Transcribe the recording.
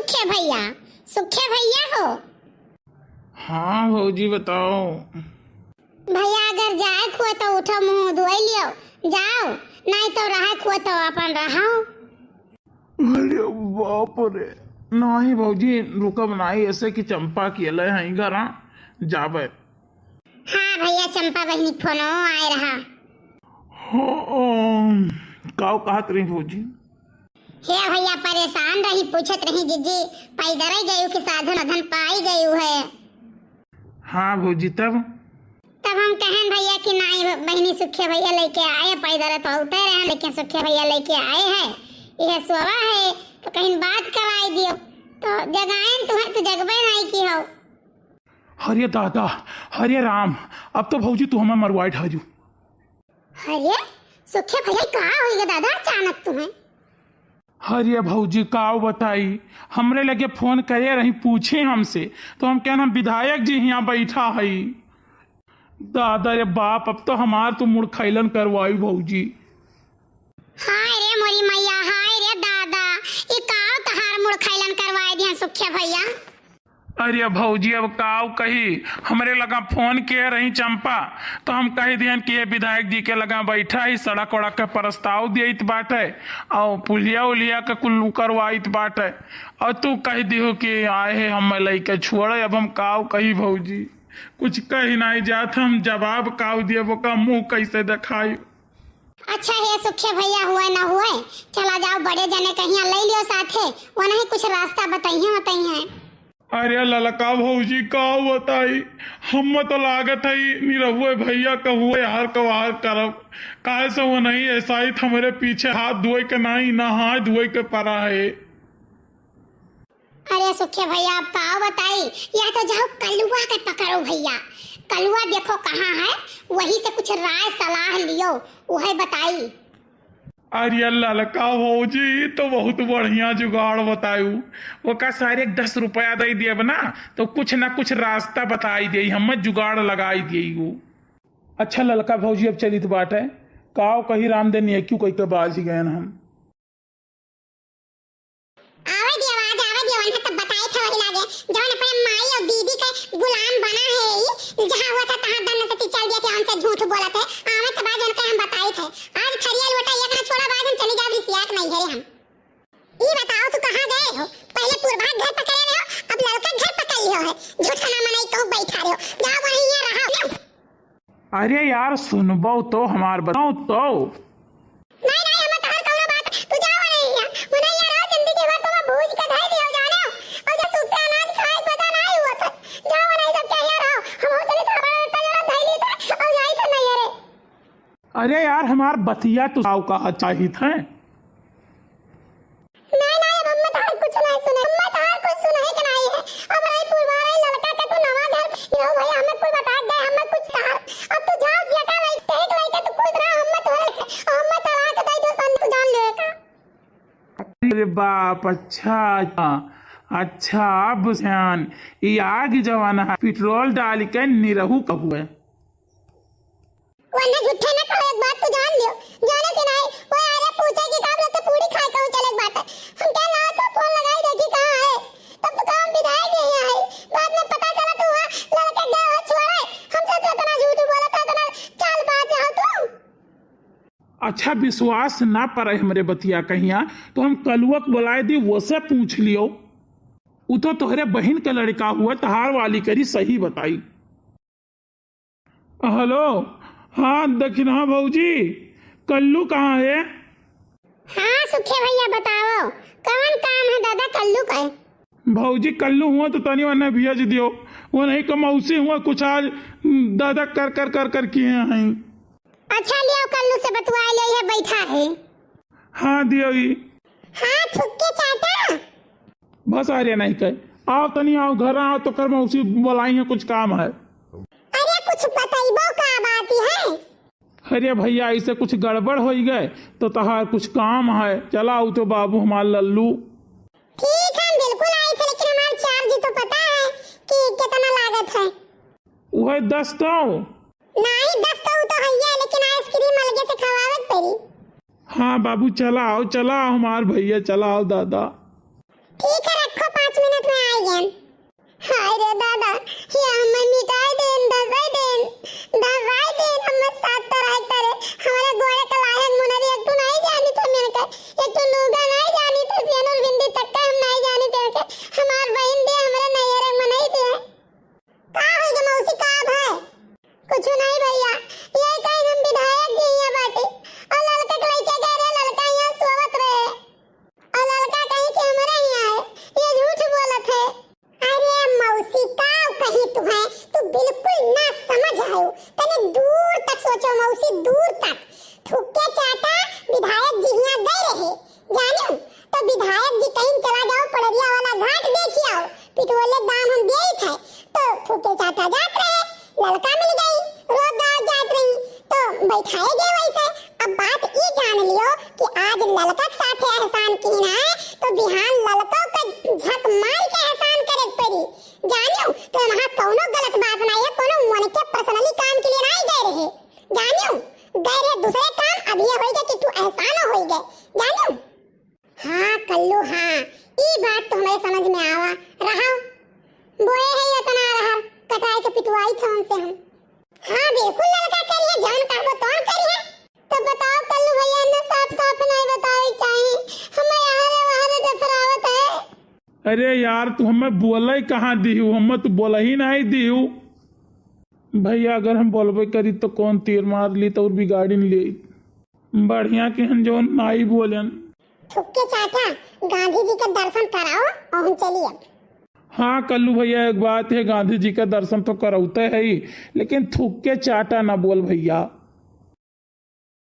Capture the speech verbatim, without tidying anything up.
सुखे भैया, सुखे भैया हो। हाँ भौजी, बताओ। भैया, अगर जाए खुआ तो उठो, मुँह धोई लियो, जाओ, नहीं तो रहे खुआ तो अपन रहो। अरे बाप रे, नाही भौजी, रुकब नाही, ऐसे कि चंपा अकेले हैं घर, हाँ, जाबे। हाँ भैया, चंपा बहिनी फोनो आए रहा। हाँ, अम, काव कहत रही भौजी? हे भैया, परेशान रही, पूछत रही, जिज्जी, पैदर गयू कि साधन अधन पाई गयू है? हाँ भौजी, तब? तब हम कहन भैया कि नाई बहिनी, सुखे भैया लेके आए, पैदर तो होते रहे, लेकिन सुखे भैया लेके आए हैं, यह सोवा है, तो कहीं बात कराई दियो, तो जगाएन तुम्हें, तो जगबे नाई की हो। हरे दादा, हरे राम, अब तो भौजी तू हमें मरवाए ठारू। अरे सुखे भैया, का होइगा दादा अचानक तुम्हें? अरे भौजी, काव बताई, हमरे लगे फोन करे रही, पूछे हमसे, तो हम कहना विधायक जी हियाँ बैठा है। दादा रे बाप, अब तो हमार तो मुड़ खैलन करवाई भौजी। हाय रे मोरी मैया, हाय रे दादा, ई काव तहार मुड़ खैलन करवाए दिहन सुखे भैया? अरे भौजी, अब काव कही, हमरे लगा फोन किए रही चंपा, तो हम कह दिहन कि ये विधायक जी के लगा बैठा ही, सड़क वड़क के प्रस्ताव दियत बाटे, और पुलिया उलिया के कुल करवाइत बाटे, और तू कह दिहो कि आए है हम लइके छोड़े। अब हम काव कही भौजी, कुछ कही नहीं जात, हम जवाब काव दिए, ओका मुँह कैसे देखाई? अच्छा हे सुखे भैया, हुए ना हुए, चला जाओ बड़े जने कहिया ले लियो साथे, वो नहीं कुछ रास्ता बताइए, बताइए। अरे ललका भौजी, का बताई, हम तो लागत है निरहुए भैया का हुए हर कवार करब, काहे से वो नहीं ऐसा ही हमरे पीछे हाथ धोए के नहीं, नहाए धोए के परा है। अरे सुखे भैया, अब का बताई, या तो जाओ कलुआ के पकड़ो भैया, कलुआ देखो कहाँ है, वही से कुछ राय सलाह लियो, वही बताई। अरे ललका भौजी, तो बहुत बढ़िया जुगाड़ बतायू। ओका सारे दस रुपया दे देब ना, तो कुछ ना कुछ रास्ता बताई दे, हम जुगाड़ लगाई दे वो। अच्छा ललका भौजी, अब चलित बाटे, काव कही रामदेव ने क्यों कही के बाज गए हम। आवे दियो, आज आवे दियो, वरना तब बताई थे वही लागे, जौन अपने माई और दीदी के गुलाम बना है ई, जहाँ हुआ था तहाँ दन से चल दिया कि हमसे झूठ बोलत है, आवे तब आज उनके हम बताई थे। आज थरिया लोटा एक ना छोड़ा, आज हम चली जाब रिसियात नहीं है हम। ई बताओ, तू कहाँ गए हो? पहले पूर्वा घर पकड़े रहो, अब ललका घर पकड़ लियो है। झूठा ना मनई कहूँ बैठा रहो, जाओ वहीं रहो। अरे यार, सुनबो तो हमार, बताओ तो। नहीं, नहीं, हम तोहर कौनो बात, तू जाओ नहीं यहाँ। मनई यार, जिंदगी भर तो बूझ के धई दियो जाने। और जब सूते अनाज खाए पता नहीं हुआ था। जाओ नहीं, सब क्या यहाँ रहो। हम चले तो हमारा इतना जरा धई ली था और जाई था नहीं रे। अरे यार, हमार बतिया तू साव कहा चाहित है। नहीं, नहीं, अब हमें तोहार कुछ नहीं सुने, हमें तोहार कुछ सुने के नहीं है। अब रही पुरवार, रही ललका के तू नवा घर, यो भैया हमें कुल बता दे, हमें कुछ तोहार, अब तू जाओ जिया का लाइक, कहे के लाइक तू खुश रह, हमें तोहरे के, हमें तलाक दे दो सन, तू जान ले का। अरे बाप, अच्छा, अच्छा, अब सियान, ई आग जवान है, पेट्रोल डाल के निरहू कहुए। वरना झूठे ना कहो, एक बात तो जान लियो, जाने के नहीं, वो आ रहे पूछे कि काम लगते पूरी खाए कहूँ चले के बात है। हम क्या ना तो फोन लगाई देखी कहाँ है, तब तो काम विधायक यही है, बाद में पता चला तो वहाँ लड़के गए हो छोड़े, हमसे तो इतना झूठ बोला था, इतना चालबाज हो तुम। अच्छा, विश्वास ना पड़े हमरे बतिया कहिया, तो हम कलुआ के बुलाए दी, वो से पूछ लियो। उ तो तोहरे बहिन के लड़का हुआ, तहार वाली करी सही बताई। हेलो, हाँ दखिनहा भौजी, कल्लू कहाँ है? हाँ सुखे भैया, बताओ, कौन काम है दादा कल्लू का है? भौजी, कल्लू हुआ तो तनी वन्ने भेज दियो, वो नहीं कमौसी हुआ, कुछ आज दादा कर कर कर कर किए हैं। अच्छा, लियो, कल्लू से बतुआ लियो, यह बैठा है। हाँ, दियो ही। हाँ, थुक्के चाटा। बस, अरे नहीं कहे। आओ तनी, आओ घर आओ, तो कर मौसी बुलाई है, कुछ काम है। अरे, कुछ बतइबो का बात है? अरे भैया, ऐसे कुछ गड़बड़ होई गए, तो तहार कुछ काम है। चला आओ तो बाबू हमार लल्लू। ठीक है, हम बिल्कुल आई थे, लेकिन हमार चार्ज तो पता है कि कितना लागत है? वह दस तो। नहीं, दस तो, तो है, लेकिन आइसक्रीम अलगे से खवावे के पड़ी। हाँ बाबू, चला आओ, चला आओ हमार भैया, चला आओ दादा। ठीक है, रखो। मिनट में आई गए। हाय रे दादा, ये हमें मिटाई देन, धसाई देन, धसाई देन, हमें साथ तो रह करे। हमारे गोड़े का लायक मुनरी एक तो नहीं जानी थे मिलकर, एक तो लूगा नहीं जानी थे, सेनुर बिंदी तक का हम नहीं जानी थे के। हमार बहन दे, हमारे नैहरे में नहीं दे। का होई गे मौसी, का भय? कुछ नहीं भैया, ये कहीं हम विधायक जी यहाँ बाटे और ललका के लइके गए रहे, ललका यहाँ सोवत रहे और ललका कहीं के हमारे यहाँ है, ये झूठ बोलत है। अरे मौसी, का कही तू है, तू बिल्कुल ना समझ आयो। तने दूर तक सोचो मौसी, दूर तक। थुक्के चाटा विधायक जी हियाँ गए रहे, जानियो, तो विधायक जी कहीं चला जाओ पड़रिया वाला घाट देखी आओ, पिटवले दाम हम देई थे, तो थुक्के चाटा जात रहे, ललका मिल गई, रोज गाँव जात रही, तो बैठाए गए वैसे। अब बात ई जान लियो कि आज ललका के साथे एहसान कीन है, तो बिहान ललको के झक मार के एहसान करे के पड़ी। जानियो, तो वहाँ कौनो गलत बात नहीं है, कोनो मन के पर्सनली काम के लिए नहीं गए रहे। जानियो, गए रहे दूसरे काम, अब ये होई गए कि तू एहसानो होई गए। जानियो। हाँ कल्लू, हाँ, ई बात तो हमारे समझ में आवा। रहा बोए है इतना रहर, कटाए के पिटवाई थे उनसे हम। हाँ बिल्कुल ललका करिए, जौन कहबो तौन करिए। तो बताओ कल्लू भैया, ने साफ साफ नहीं बतावे चाहिए, हमें यहाँ रे वहाँ रे डफरावत है। अरे यार, तू हमें बोले कहाँ दिहू, हमें तो बोला ही नहीं दिहू। भैया, अगर हम बोलबे करी तो कौन तीर मार ली तो और बिगाड़ी न ली। बढ़िया के हन जौन नाई बोलन। थुक्के चाटा, गांधी जी के दर्शन कराओ और हम चली अब। हाँ कल्लू भैया, एक बात है, गांधी जी के दर्शन तो करौते है ही, लेकिन थुक्के चाटा ना बोल भैया।